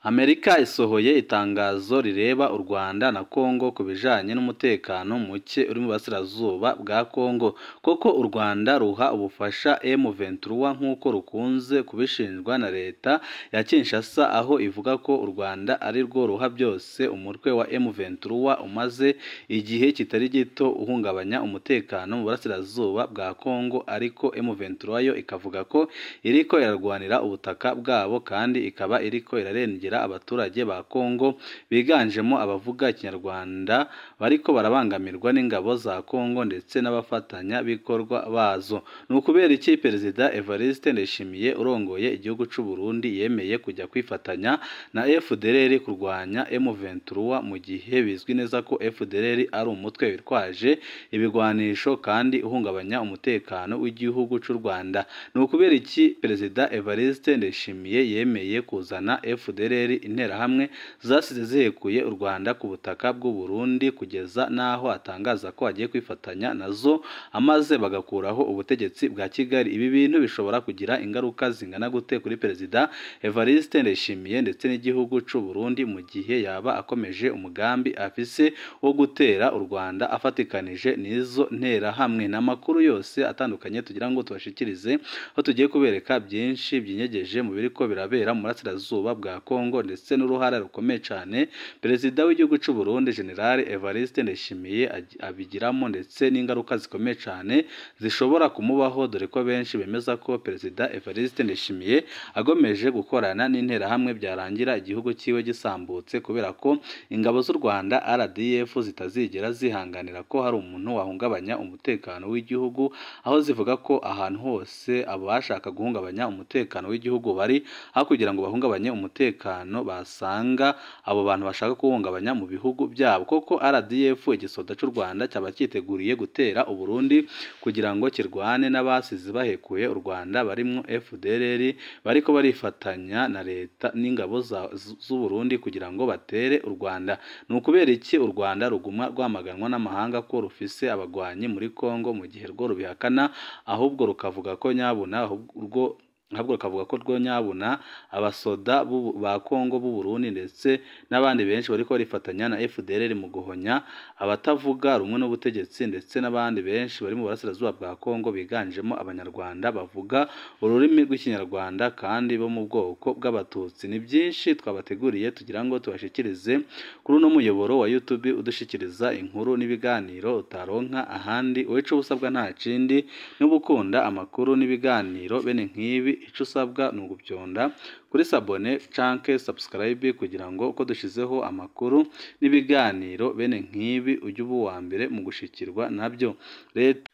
Amerika isohoye itangazo rireba u Rwanda na Congo ku bijanye n'umutekano muke uri mu burasirazuba bwa Congo. Koko u Rwanda ruha ubufasha M23 nk'uko rukunze kubishinjwa na leta ya Kinshasa, aho ivuga ko u Rwanda ari rwo ruha byose umutwe wa M23 umaze igihe kitari gito uhungabanya umutekano mu burasirazuba bwa Congo, ariko M23 yo ikavuga ko iriko irarwanira ubutaka bwabo kandi ikaba iriko irarengera abaturage ba Congo biganjemo abavuga Ikinyarwanda bariko barabangamirwa n'ingabo za Congo ndetse n'abafatanya bikorwa bazo. Ni ukubera iki Perezida Evariste Ndayishimiye urongoye igihugu c'u Burundi yemeye kujya kwifatanya na FDLR kurwanya M23 mu gihe bizwi neza ko FDLR ari umutwe witwaje ibigwanisho kandi uhungabanya umutekano w'igihugu c'u Rwanda? Ni ukubera iki Perezida Evariste Ndayishimiye yemeye kuzana FDLR interahamwe zasize zihekuye u Rwanda ku butaka bw'u Burundi kugeza n'aho atangaza ko agiye kwifatanya nazo amaze bagakuraho ubutegetsi bwa Kigali? Ibi bintu bishobora kugira ingaruka zingana gute kuri Perezida Evariste Ndayishimiye ndetse n'igihugu c'u Burundi mu gihe yaba akomeje umugambi afise wo gutera u Rwanda afatikanije n'izo nterahamwe? N'amakuru yose atandukanye tugira ngo tubashikirize, aho tugiye kubereka byinshi byinyegeje mu biriko birabera mu burasirazuba bwa Congo ndetse n'uruhara rukomeye cyane Perezida w'igihugu c'u Burundi General Evariste Ndayishimiye abigiramo ndetse n'ingaruka zikomeye cyane zishobora kumubaho, dore ko benshi bemeza ko Perezida Evariste Ndayishimiye agomeje gukorana n'interahamwe byarangira igihugu cyiwe gisambutse, kubera ko ingabo z'u Rwanda RDF zitazigera zihanganira ko hari umuntu wahungabanya umutekano w'igihugu, aho zivuga ko ahantu hose abashaka guhungabanya umutekano w'igihugu bari, aho kugira ngo bahungabanye umutekano basanga abo bantu bashaka kuwuhungabanya mu bihugu byabo. Koko RDF igisoda cy'u Rwanda cyaba cyiteguriye gutera u Burundi kugira ngo kirwane n'abasize bahekuye u Rwanda barimo FDLR bariko barifatanya na leta n'ingabo z'u Burundi kugira ngo batere u Rwanda. Ni ukubera iki u Rwanda ruguma rwamaganwa n'amahanga ko rufise abagwanyi muri Congo mu gihe rwo rubihakana, ahubwo rukavuga ko nyabuna rwo ahubwo rukavuga ko rwo nyabuna abasoda ba Congo b'u Burundi ndetse n'abandi benshi bariko barifatanya na FDLR mu guhonya abatavuga rumwe n'ubutegetsi ndetse n'abandi benshi bari mu burasirazuba bwa Congo biganjemo Abanyarwanda bavuga ururimi rw'Ikinyarwanda kandi bo mu bwoko bw'Abatutsi. Ni byinshi twabateguriye tugira ngo tubashikirize kuri uno muyoboro wa YouTube udushikiriza inkuru n'ibiganiro utaronka ahandi. Uwica ubusabwa nta kindi n'ubukunda amakuru n'ibiganiro bene nk'ibi, ico usabwa ni ugubyonda kuri sabone canke subscribe kugira ngo uko dushizeho amakuru n'ibiganiro bene nk'ibi ujye uba uwa mbere mu gushikirwa nabyo. Leta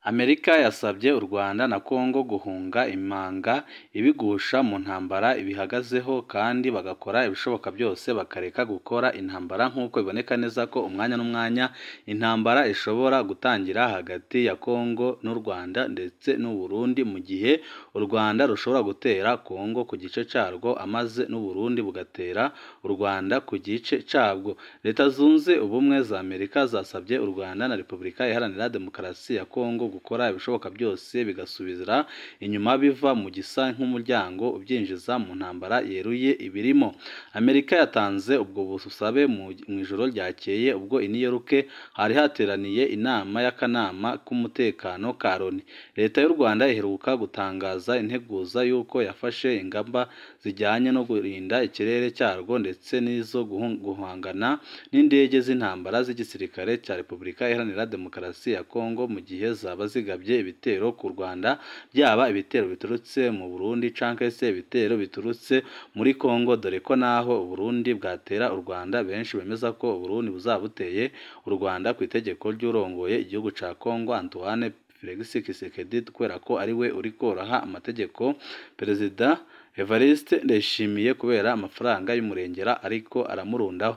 Amerika yasabye u Rwanda na Congo guhunga imanga ibigusha mu ntambara ibihagazeho kandi bagakora ibishoboka byose bakareka gukora intambara, nk'uko biboneka neza ko umwanya n'umwanya intambara ishobora gutangira hagati ya Congo n'u Rwanda ndetse n'u Burundi, mu gihe u Rwanda rushobora gutera Congo ku gice carwo amaze n'u Burundi bugatera u Rwanda ku gice cabwo. Leta Zunze Ubumwe za Amerika zasabye u Rwanda na Repubulika Iharanira Demokarasi ya Congo gukora ibishoboka byose bigasubizira inyuma biva mu gisa nk'umuryango ubyinjiza mu ntambara yeruye ibirimo. Amerika yatanze ubwo busabe mu ijoro ryakeye ubwo i New York hari hateraniye inama y'akanama k'umutekano ka Loni. Leta y'u Rwanda iheruka gutangaza integuza y'uko yafashe ingamba zijyanye no kurinda ikirere cyarwo ndetse n'izo guhangana n'indege z'intambara z'igisirikare cya Repubulika Iharanira Demokarasi ya Congo mu gihe zaba zigabye ibitero ku Rwanda, byaba ibitero biturutse mu Burundi canke se ibitero biturutse muri Congo, dore ko naho Burundi bwatera u Rwanda benshi bemeza ko Burundi buzabuteye u Rwanda ku itegeko ry'urongoye igihugu ca Congo Antoine Felix Tshisekedi, kubera ko ari we uri koroha amategeko Perezida Evariste Ndayishimiye kubera amafaranga y'umurengera ariko aramurundaho.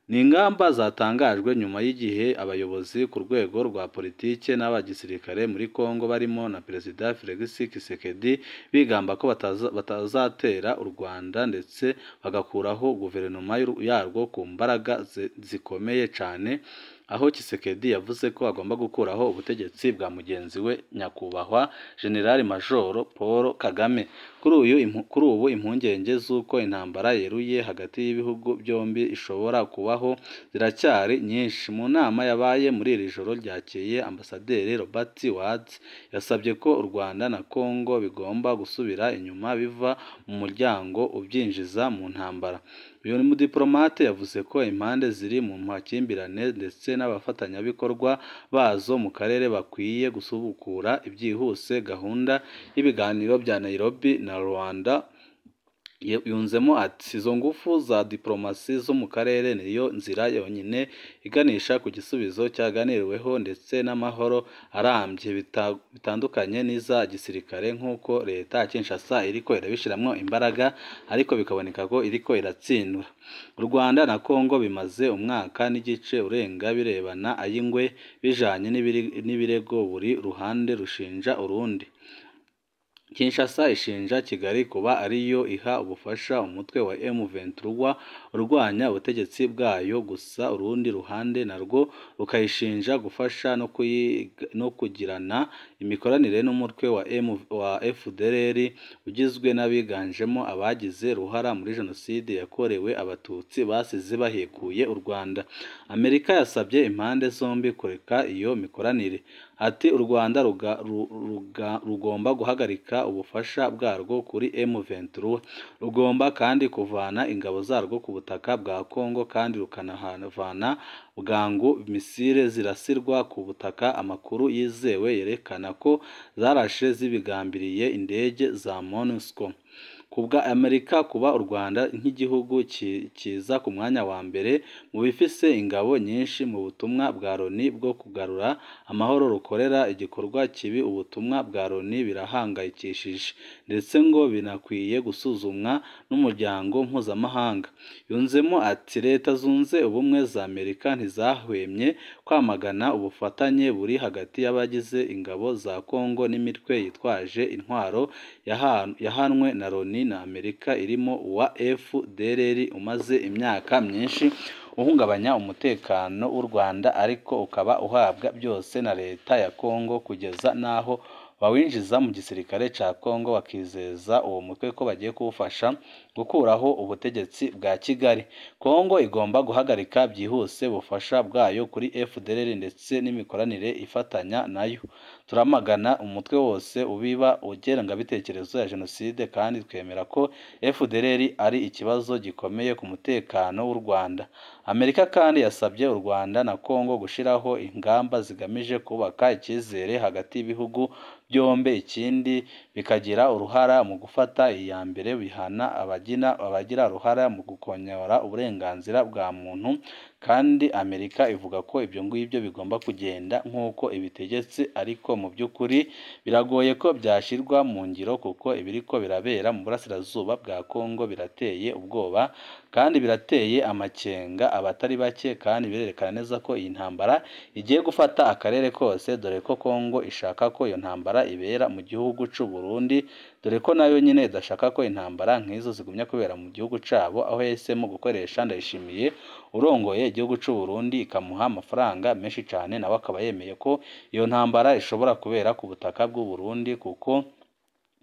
Ni ingamba zatangajwe nyuma y'igihe abayobozi ku rwego rwa politike n'abagisirikare muri Congo barimo na Perezida Felix Tshisekedi bigamba ko batazatera u Rwanda ndetse bagakuraho guverinoma yarwo ku mbaraga zikomeye cyane, aho Tshisekedi yavuze ko agomba gukuraho ubutegetsi bwa mugenzi we nyakubahwa General Major Paul Kagame. Kuri ubu impungenge z'uko intambara yeruye hagati y'ibihugu byombi ishobora kubaho ziracyari nyinshi. Mu nama yabaye muri iri joro ryakeye, Ambasaderi Robert Ward yasabye ko u Rwanda na Congo bigomba gusubira inyuma biva mu muryango ubyinjiza mu ntambara. Uyu mudiplomate yavuze ko impande ziri mu makimbirane ndetse n'abafatanyabikorwa bazo mu karere bakwiye gusubukura ibyihuse gahunda y'ibiganiro bya Nairobi na Rwanda. Yunzemo ati izo ngufu za diplomasi zo mu karere niyo nzira yonyine iganisha ku gisubizo cyaganiriweho ndetse n'amahoro arambye, bitandukanye n'iza gisirikare nk'uko leta ya Kinshasa iriko irabishiramwo imbaraga, ariko bikaboneka ko iriko iratsindwa. U Rwanda na Congo bimaze umwaka n'igice urenga birebana ay'ingwe bijanye n'ibirego buri ruhande rushinja urundi. Kinshasa ishinja Kigali kuba ariyo iha ubufasha umutwe wa M23 urwanya ubutegetsi bwayo, gusa urundi ruhande narwo rukayishinja gufasha no kugirana imikoranire n'umutwe wa FDLR ugizwe n'abiganjemo abagize uruhara muri Jenoside yakorewe Abatutsi basize bahekuye u Rwanda. Amerika yasabye impande zombi kureka iyo mikoranire. Ati u Rwanda rugomba guhagarika ubufasha bwarwo kuri M23, rugomba kandi kuvana ingabo zarwo ku butaka bwa Congo kandi rukanahavana bwangu misile zirasirwa ku butaka. Amakuru yizewe yerekana ko zarashe zibigambiriye indege za MONUSCO. Kubwa Amerika, kuba u Rwanda nk'igihugu kiza ku mwanya wa mbere mu bifise ingabo nyinshi mu butumwa bwa Loni bwo kugarura amahoro rukorera igikorwa kibi ubutumwa bwa Loni birahangayikishije, ndetse ngo binakwiye gusuzumwa n'umuryango mpuzamahanga. Yunzemo ati Leta Zunze Ubumwe za Amerika ntizahwemye kwamagana ubufatanye buri hagati y'abagize ingabo za Congo n'imitwe yitwaje intwaro yahanwe na Loni na Amerika, irimo uwa FDLR umaze imyaka myinshi uhungabanya umutekano w'u Rwanda, ariko ukaba uhabwa byose na leta ya Congo kugeza n'aho bawinjiza mu gisirikare ca Congo bakizeza uwo mutwe ko bagiye kuwufasha gukuraho ubutegetsi bwa Kigali. Congo igomba guhagarika byihuse ubufasha bwayo kuri FDLR ndetse n'imikoranire ifatanya nayo. Turamagana umutwe wose ubiba ingengabitekerezo ya Jenoside kandi twemera ko FDLR ari ikibazo gikomeye ku mutekano w'u Rwanda. Amerika kandi yasabye u Rwanda na Congo gushiraho ingamba zigamije kubaka icyizere hagati y'ibihugu byombi, ikindi bikagira uruhara mu gufata iya mbere bihana abagira uruhara mu gukonyora uburenganzira bwa muntu. Kandi Amerika ivuga ko ibyo ngibyo bigomba kugenda nk'uko ibitegetse, ariko mu by'ukuri biragoye ko byashyirwa mu ngiro kuko ibiriko birabera mu burasirazuba bwa Congo birateye ubwoba kandi birateye amakenga abatari bake, kandi birerekana neza ko iyi ntambara igiye gufata akarere kose, dore ko Congo ishaka ko iyo ntambara ibera mu gihugu c'u Burundi, dore ko nayo nyine idashaka ko intambara nk'izo zigumya kubera mu gihugu cabo, aho yahisemo gukoresha Ndayishimiye urongoye igihugu c'u Burundi ikamuha amafaranga menshi cyane, nawe akaba yemeye ko iyo ntambara ishobora kubera ku butaka bw'u Burundi, kuko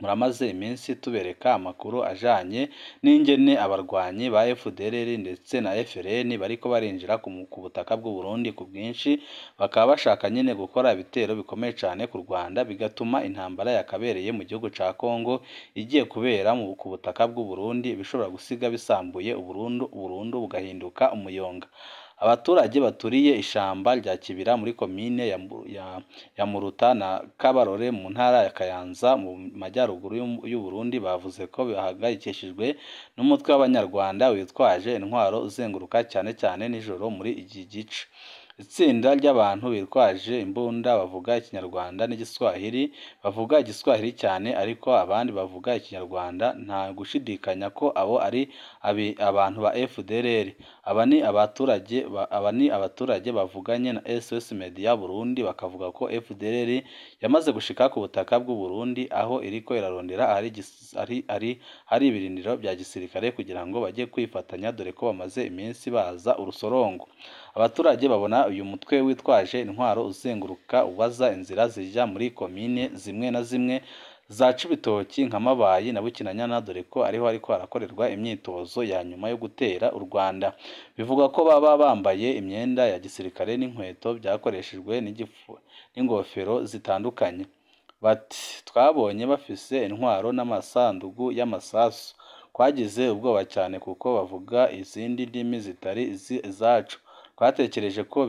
muramaze iminsi tubereka amakuru ajanye n'ingene abarwanyi ba FDLR ndetse na FLN bariko barinjira ku butaka bw'u Burundi ku bwinshi, bakaba bashaka nyine gukora ibitero bikomeye cyane ku Rwanda, bigatuma intambara yakabereye mu gihugu ca Congo igiye kubera ku butaka bw'u Burundi, bishobora gusiga bisambuye Burundu bugahinduka umuyonga. Abaturage baturiye ishamba rya Kibira muri komine ya Muruta na Kabarore mu ntara ya Kayanza mu majyaruguru y'u Burundi bavuze ko bahangayikishijwe n'umutwe w'Abanyarwanda witwaje intwaro uzenguruka cyane cyane nijoro muri iki gice. Itsinda ry'abantu bitwaje imbunda bavuga Ikinyarwanda n'Igiswahili, bavuga Igiswahili cyane ariko abandi bavuga Ikinyarwanda, nta gushidikanya ko abo ari abantu ba FDLR. Aba ni abaturage bavuganye na SOS Media Burundi bakavuga ko FDLR yamaze gushika ku butaka bw'u Burundi, aho iriko irarondera hari ibirindiro bya gisirikare kugira ngo bajye kwifatanya, dore ko bamaze iminsi baza urusorongo. Abaturage babona uyu mutwe witwaje intwaro uzenguruka ubaza inzira zijya muri komine zimwe na zimwe za Cibitoki nka Mabayi na Bukinanyana, dore ko ariho hariko harakorerwa imyitozo ya nyuma yo gutera u Rwanda. Bivugwa ko baba bambaye imyenda ya gisirikare n'inkweto byakoreshejwe n'ingofero zitandukanye. Bati twabonye bafise intwaro n'amasandugu y'amasasu, twagize ubwoba cyane kuko bavuga izindi ndimi zitari izacu, twatekereje ko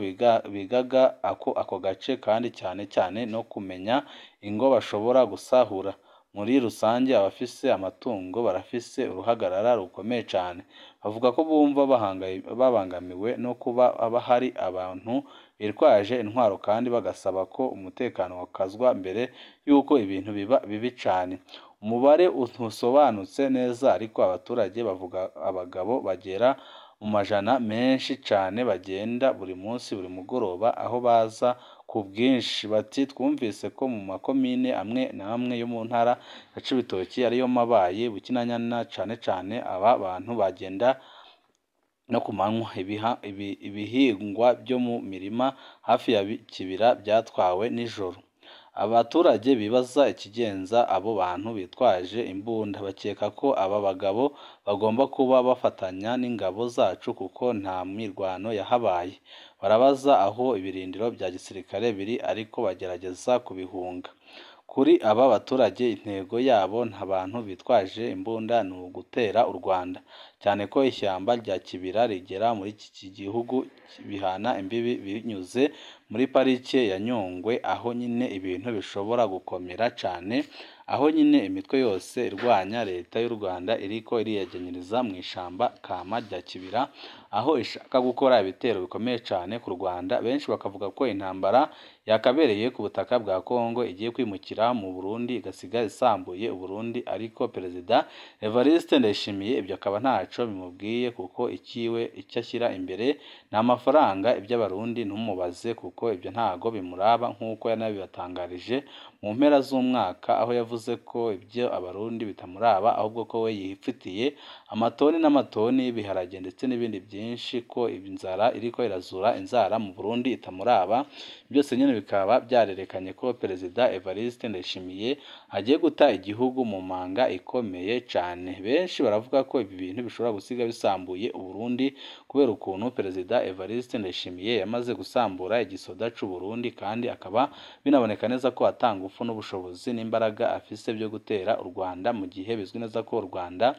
bigaga ako gace kandi cyane cyane no kumenya ingo bashobora gusahura. Muri rusange abafise amatungo barafise uruhagarara rukomeye cyane, bavuga ko bumva babangamiwe no kuba hari abantu bitwaje intwaro kandi bagasaba ko umutekano wakazwa mbere y'uko ibintu biba bibi cyane. Umubare ntusobanutse neza ariko abaturage bavuga abagabo bagera mu majana menshi cyane bagenda buri munsi buri mugoroba aho baza ku bwinshi. Bati twumvise ko mu makomine amwe n'amwe yo mu ntara ya Cibitoki ariyo Mabayi, Bukinanyana cyane cyane aba bantu bagenda no ku manywa. Ibihingwa byo mu mirima hafi ya Kibira byatwawe nijoro. Abaturage bibaza ikigenza abo bantu bitwaje imbunda, bakeka ko aba bagabo bagomba kuba bafatanya n'ingabo zacu kuko nta mirwano yahabaye. Barabaza aho ibirindiro bya gisirikare biri ariko bagerageza kubihunga. Kuri aba baturage intego yabo nta bantu bitwaje imbunda ni ugutera u Rwanda, cyane ko ishyamba rya Kibira rigera muri iki gihugu bihana imbibi binyuze muri parike ya Nyungwe, aho nyine ibintu bishobora gukomera cyane, aho nyine imitwe yose irwanya leta y'u Rwanda iriko iriyegenyereza mu ishyamba kama rya Kibira, aho ishaka gukora ibitero bikomeye cyane ku Rwanda. Benshi bakavuga ko intambara yakabereye ku butaka bwa Kongo igiye kwimukira mu Burundi igasiga isambuye u Burundi, ariko Perezida Evariste Ndayishimiye ibyo akaba ntaco bimubwiye kuko ikiwe icyo ashyira imbere ni amafaranga, iby'Abarundi ntumubaze kuko ibyo ntago bimuraba, nk'uko yanabibatangarije mu mpera z'umwaka, aho yavuze ko ibyo Abarundi bitamuraba ahubwo ko we yifitiye amatoni n'amatoni y'ibiharage ndetse n'ibindi byinshi, ko inzara iriko irazura inzara mu Burundi itamuraba. Byose nyine bikaba byarerekanye ko Perezida Evariste Ndayishimiye agiye guta igihugu mu manga ikomeye cyane. Benshi baravuga ko ibi bintu bishobora gusiga bisambuye u Burundi kubera ukuntu Perezida Evariste Ndayishimiye yamaze gusambura igisoda c'u Burundi, kandi akaba binaboneka neza ko atanga ingufu n'ubushobozi n'imbaraga afise byo gutera u Rwanda, mu gihe bizwi neza ko u Rwanda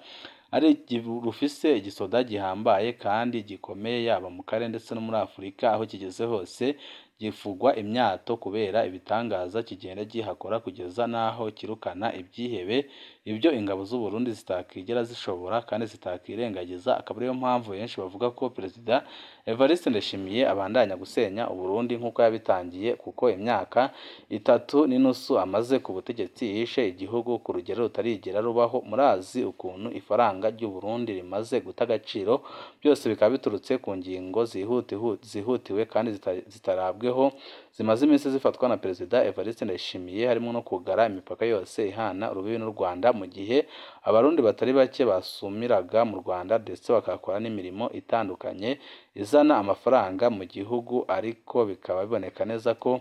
ari rufise igisoda gihambaye kandi gikomeye yaba mu karere ndetse no muri Afurika, aho kigeze hose gifugwa imyato kubera ibitangaza kigenda gihakora kugeza n'aho kirukana ibyihebe, ibyo ingabo z'u Burundi zitakigera zishobora kandi zitakirengagiza. Akaba ariyo mpamvu benshi bavuga ko Perezida Evariste Ndayishimiye abandanya gusenya u Burundi nk'uko yabitangiye, kuko imyaka 3.5 amaze ku butegetsi yishe igihugu ku rugero rutarigera rubaho. Murazi ukuntu ifaranga ry'u Burundi rimaze guta agaciro, byose bikaba biturutse ku ngingo zihutiwe kandi zitarabweho zimaze iminsi zifatwa na Perezida Evariste Ndayishimiye, harimo no kugara imipaka yose ihana urubibi n'u Rwanda, mu gihe Abarundi batari bake basumiraga mu Rwanda ndetse bakahakora n'imirimo itandukanye izana amafaranga mu gihugu, ariko bikaba biboneka neza ko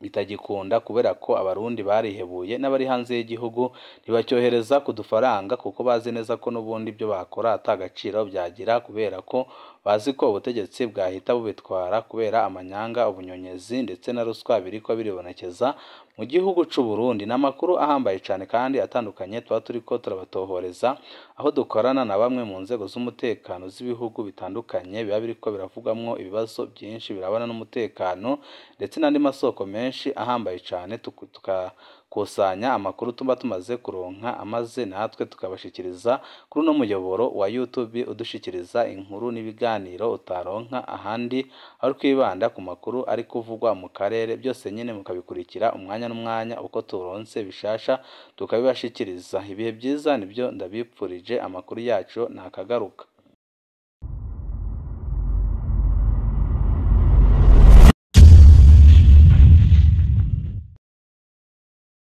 bitagikunda kubera ko Abarundi barihebuye n'abari hanze y'igihugu ntibacyohereza ku dufaranga kuko bazi neza ko n'ubundi ibyo bakora ata gaciro byagira, kubera ko bazi ko ubutegetsi bwahita bubitwara kubera amanyanga, ubunyonyezi ndetse na ruswa biriko biribonekeza mu gihugu c'u Burundi. Ni amakuru ahambaye cyane kandi atandukanye tuba turiko turabatohoreza, aho dukorana na bamwe mu nzego z'umutekano z'ibihugu bitandukanye biba biriko biravugwamwo ibibazo byinshi birabana n'umutekano ndetse n'andi masoko menshi ahambaye cyane, tugakusanya amakuru tuba tumaze kuronka, amaze natwe tukabashikiriza kuri uno muyoboro wa YouTube udushikiriza inkuru n'ibiganiro utaronka ahandi, aho twibanda ku makuru ari kuvugwa mu karere, byose nyine mukabikurikira umwanya n'umwanya uko turonse bishasha tukabibashikiriza. Ibihe byiza nibyo ndabipfurije, amakuru yacu ntakagaruka.